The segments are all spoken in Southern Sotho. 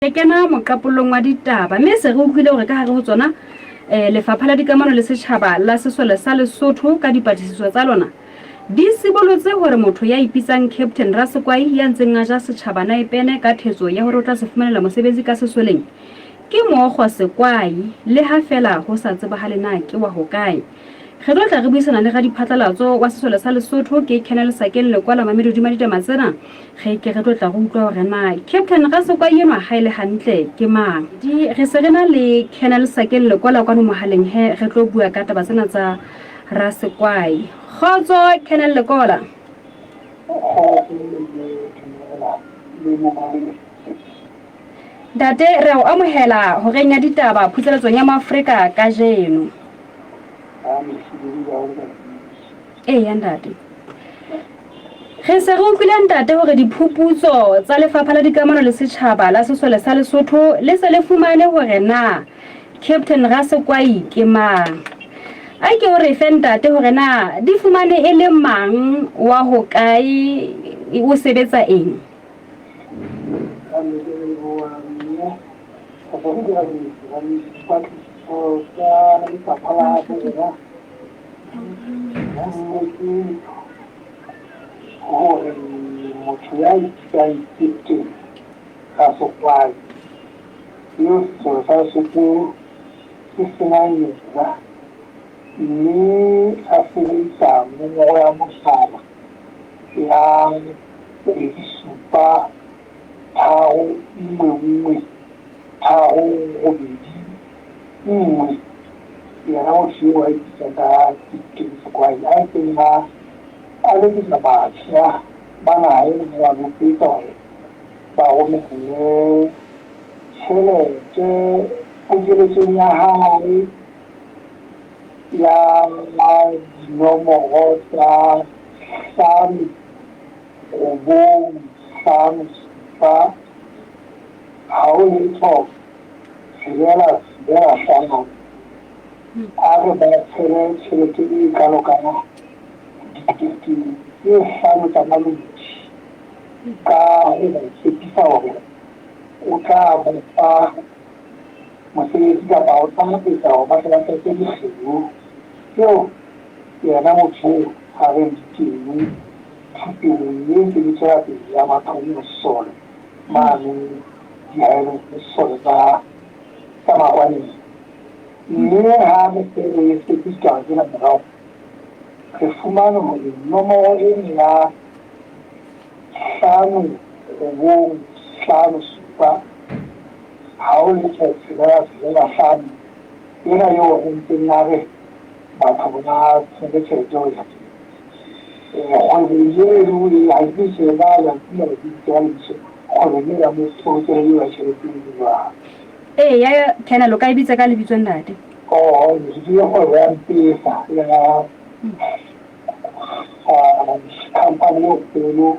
Re kena moqapollong wa ditaba mme se re utlwile hore ka hare ho tsona um Lefapha la Dikamano le Setjhaba la Sesole sa Lesotho ka dipatlisiso tsa lona di sibolotse hore motho ya ipitsang Captain Rasekwai ya ntseng a ja setjhaba naepene ka thetso ya hore o tla se fumanela mosebetsi ka sesoleng ke Mookgo Sekwai le ha feela ho sa tsebahale na ke wa hokae. Re tlo tla re buisana le radiphatlalatso wa sesole sa Lesotho ke Colonel Sakeng Lekwala Mamelodi Maditama tsena. Re ke re tlo tla re utlwa hore na Captain Rasekwai enwa ha e le hantle ke mang. Di re se re na le Colonel Sakeng Lekwala kwano mohaleng he re tlo bua ka taba tsena tsa Rasekwai. Kgotso Colonel Lekola. Ntate re a o amohela horeng ya ditaba phuseletsong ya Maafrika kajeno. Eya ntate. Re se re utlwile ntate hore diphuputso tsa Lefapha la Dikamano le Setjhaba la Sesole sa Lesotho le se le fumane hore na Captain Rasekwai ke mang. A ke o re fe ntate hore na di fumane e le mang wa hokae o sebetsa eng? Hore motho ya ipitsang Captain Rasekwai eo sesole sa Lesotho se senang yena mme a sebedisa nomoro ya mohlala ya 2 7 3 1 1 3 8 1. Yena motho eo a ipitsang ka Captain Sekwai a ntseng a a letsetsa batjha ba naha ena ba ba lopetsa hore ba romelle tjhelete pokeletsong ya hae ya dinomoro tsa 5 9 5 7 ha ho letho 6 6 5. A re ba tshele tjhelete e kalo ka 5 000 tsa maloti ka ho ba tshepisa hore o tla ba fa mosebetsi kapa o tla etsa hore ba tle ba tlatse dikgeo tseo yena motho eo a reng di teng thupelong e ntseng e tswela pele ya mathomo a sesole mane dihaelong tsa sesole tsa tsa Makwaneng. Mme ha re se re setse ditaba tsena morao, re fumane hore nomoro ena ya 5 9 5 7 ha ho letho 6 6 5 ena eo re ntseng a re batho ba tshwere tjhelete ho ya teng. Kgwebong eno e ha ke sheba la pula ke ka lebitso kgwebong eo ya mopolokelo eo ya tjhelete e jwang. Ee, ya Colonel o ka e bitsa ka lebitso ntate. Oh, ke kgwebo ya Mpesa ya company e kgolo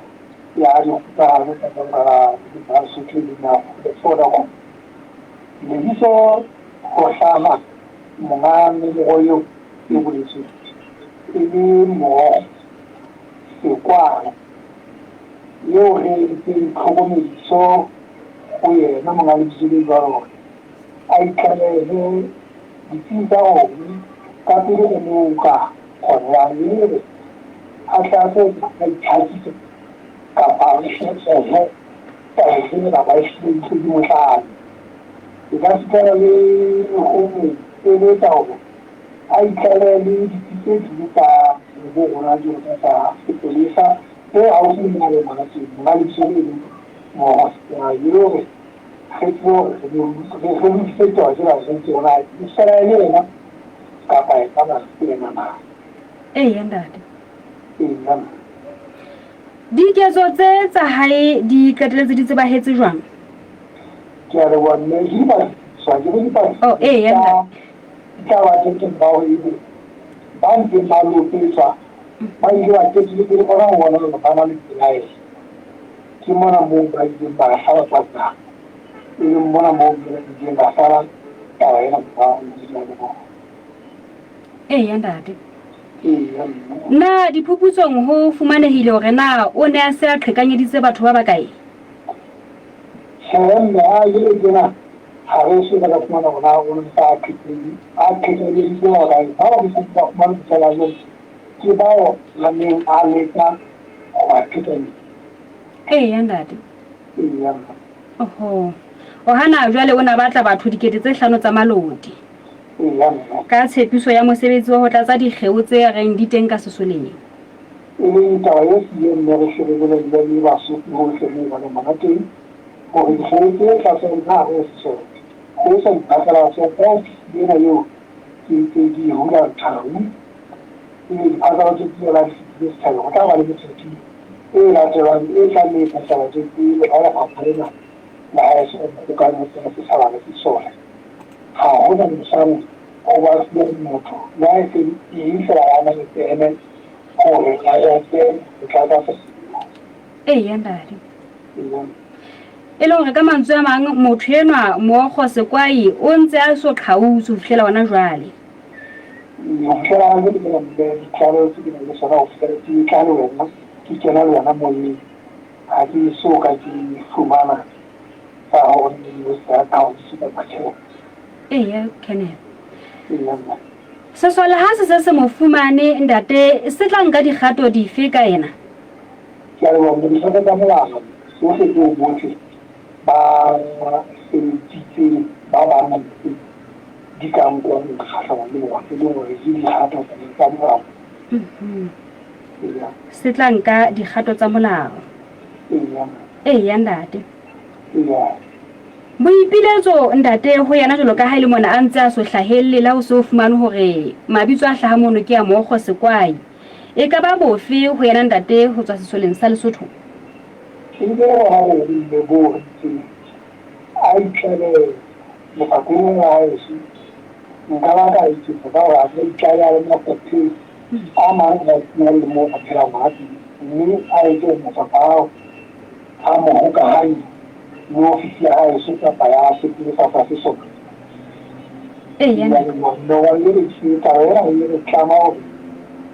ya dikgokahano tsa ka Basotho le Vodacom. Lebitso ho hlaha monga nomoro eo e boletsweng e le Mookgo Sekwala eo re entseng tlhokomediso ho yena monga lebitso le jwalo hore a itlalehe ditsing tsa rona ka pele ka moo ka kgonehang e le hore a tle a tlo a itlhakisa kapa a hlatsehe taba tsena kapa e hlile di di motlame. E ka sitana le ho mo eletsa hore a itlalehe le ditsi tse ding tsa bo rona jwalo ka tsa sepolesa tse haufi le mane ngwana teng monga lebitso le leng Mookgo Sekwai e le hore re tsebe hore re lokise ditaba tsena re ntse hore na e fela e le yena kapa e ka ba se yena na. Eya ntate. Eya. Diketso tse tsa hae di qeteletse di tsebahetse jwang? Ke a leboha mme ke dipatlisiso ha ke re dipatlisiso Oh, eya ntate. di tla ba teng morao ebe ba ntseng ba lopetswa ba ile ba qetelletse le bona ho bona hore ba na le pelaelo. Ke mona moo ba ileng ba hlaba patsa e leng mona moo ba ileng ba sala taba ena morao le bona. Eya ntate. Eya mme. Na diphuputsong ho fumanehile hore na o ne a se a qhekanyeditse batho ba bakae? Tjhe mme ha jwale tjena ha re so ka ka fumana hore na o ntse a a qhekelleditse ho kae. Ba ba ba fumane ho fihlela jwale ke bao a neng a leka ho ba qhekanyetsa. Eya ntate. Eya mma. Oho. O hana jwale o na batla batho 5000 tsa maloti. Eya mma. Ka tshepiso ya mosebetsi wa ho tlatsa dikgeo tse reng di teng ka sesoleng. E leng taba e hlileng mme re hle re bolelle le Basotho hohle moo ba leng hona teng hore dikgeo tse tlatswang ka hare ho sesole ho etswa diphatlalatso ka ofisi ena eo ke ntse ke e hula thau. Ebe diphatlalatso tsena ha di fetile setjhabeng ho tla ba le methati e latelang e tla nne e phatlalatswe pele ka lefapha lena la haeso la dikgokahanyo tsa setjhaba le sesole. Ha ho na mohlang ho batluwang motho le ha e se eng feela ya nang le pene hore a reke ho tlatsa sesole. Eya ntate. E le hore ka mantswe a mang motho enwa Mookgo Sekwai o ntse a so qhautswe ho fihlela hona jwale. Ho fihlela ha jwale mona mme ditlaleho tse ke nang le sona ho fihlela ke tla le wena ke kena le wena moyeng ha ke so ka ke fumana tsa hore o se a qhauditswe kapa tjhe. Eya Colonel. Eya mma. Sesole ha se se se mo fumane ntate se tla nka dikgato dife ka yena? Ke a leboha mme dikgato tsa molao tsohle tseo bohle ba sebeditseng ba bang mpe di ka nkwang kgahlanong le bona e leng hore ke dikgato tsa molao. Eya. Se tla nka dikgato tsa molao. Eya. Eya ntate. Eya. Boipiletso ntate ho yena jwalo ka ha e le mona a ntse a so hlahelle la ho se o fumane hore mabitso a hlaha mono ke a Mookgo Sekwai. E ka ba bofe ho yena ntate ho tswa sesoleng sa Lesotho? E ntse le bona bobe mme bo re itseng a itlalehe lefapheng la haeso. Nka ba ka eketsa ka hore a ka itlaleha le mafapheng a mang a le moo a phelang hona teng mme a etse hore mafapha ao a mo hokahanye le ofisi ya haeso kapa ya sepolesa sa sesole. Eya. Mme wa le ke taba ena e re tlama hore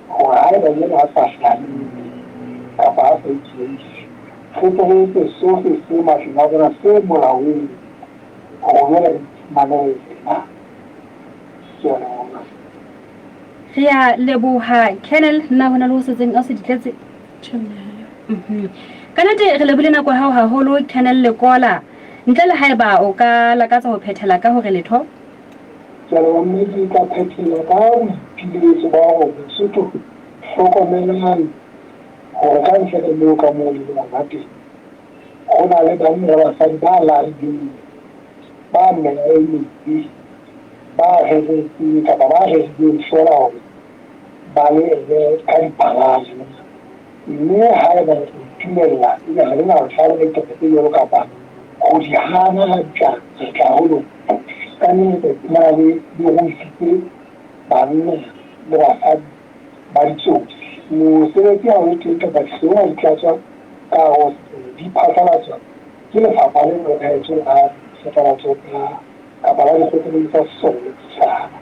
hore haeba yena a sa hlahelle kapa a sa itlhahise, re tle re etse sohle se matleng a rona se molaong hore jwale re iphumane yena. Ke a leboha. Re a leboha Colonel, na hona le ho setseng a se di tletse? Tjhe mme. Ka nnete re lebohile nako ya hao haholo Colonel Lekola. Ntle le haeba o ka lakatsa ho phethela ka hore letho. Ke a leboha mme ke tla phethela ka boipiletso ba hore Basotho hlokomelang hore ka ntle ka moo ka moo le leng hona teng ho na le banna le basadi ba larileng, ba meya e mebe, ba reretseng kapa ba rerileng feela hore ba le ele ka dipalangwa. Mme haeba re tla itumella ebe ha re na ho tlaleha ditaba tse jwalo kapa ho di hana ha di tla re tla ho lona, ka nnete re tla iphumana le le ruisitse banna le basadi ba ditsotsi. Mosebetsi ha o le teng kapa dihlong ha di tlatswa ka hare ho setjhaba, di phatlalatswa ke lefapha le la la phatlalatso tsa kapa la dikgothaletso tsa sesole le setjhaba.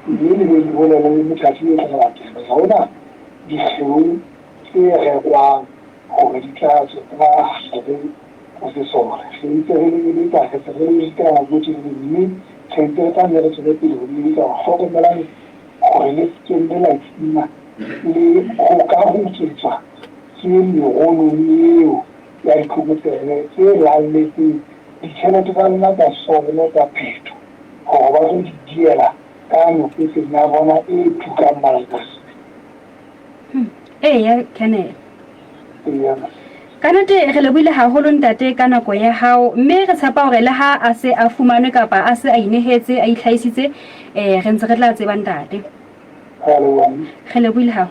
Mme le be le bolele le methati e tla latela. Ha hona dikgeo tse rekwang hore di tlatswe ka hare ho sesole. Re ntse re le eletsa, re se re le eleditse ka nako e telele mme re ntse re tla nne re tswele pele ho le eletsa hore hlokomelang hore le se ke nne la itima le ho ka utswetswa ke meronono eo ya ditlokotsebe tse lalletseng ditjhelete tsa lona tsa sesole tsa phetho hore ba tlo di diela ka mekotleng ya bona e tukang malakase. Eya, Colonel. Eya. Ka nnete re lebohile haholo ntate ka nako ya hao mme re tshepa hore le ha a se a fumanwe kapa a se a inehetse a itlhahisitse eh re ntse re tla tseba ntate. Re a leboha. Re lebohile haholo.